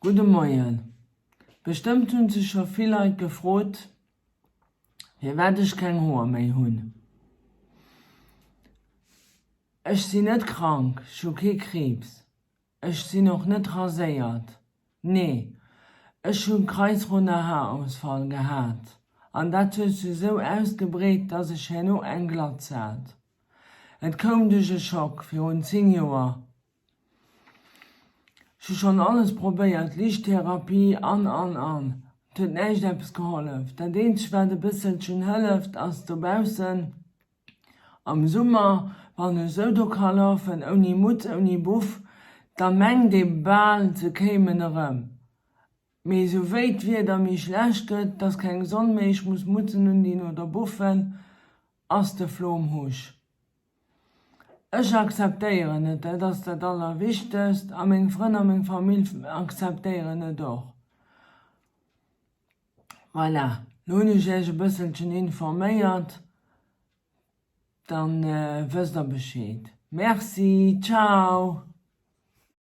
Gudde Moien. Bestëmmt hunn sech scho vill Leit gefrot, firwat ech keng Hoer méi hunn. Ech sinn net krank, ech hu kee Kriibs, ech sinn och net raséiert. Nee, ech hu kreisrunder Haarausfall gehat an dat huet sech esou ausgebreet, dass ech herno eng Glatz hat. Et koum duerch e Schock virun 10 Joer. Ech hu schonn alles probéiert, Liichttherapie an an an. Et huet näischt eppes gehollef. Dat eenzegt wat e bësselchen hëlleft ass dobaussen am Summer, wann ech esou do ka lafen ouni Mutz, ouni Buff, da mengt ee bal se kéimen erëm. Mee esou wéi d'Wieder méi schlecht gëtt, 't ass keng Sonn méi, ech muss Mutzen undinn oder Buffen, ass de Flom husch. Ech akzeptéieren et, dat ass dat Allerwichtegst, a meng Frënn a meng Famill akzeptéieren et och. Voilà, lo hunn ech Iech e bësselchen informéiert, dann wësst der Bescheed. Merci, ciao!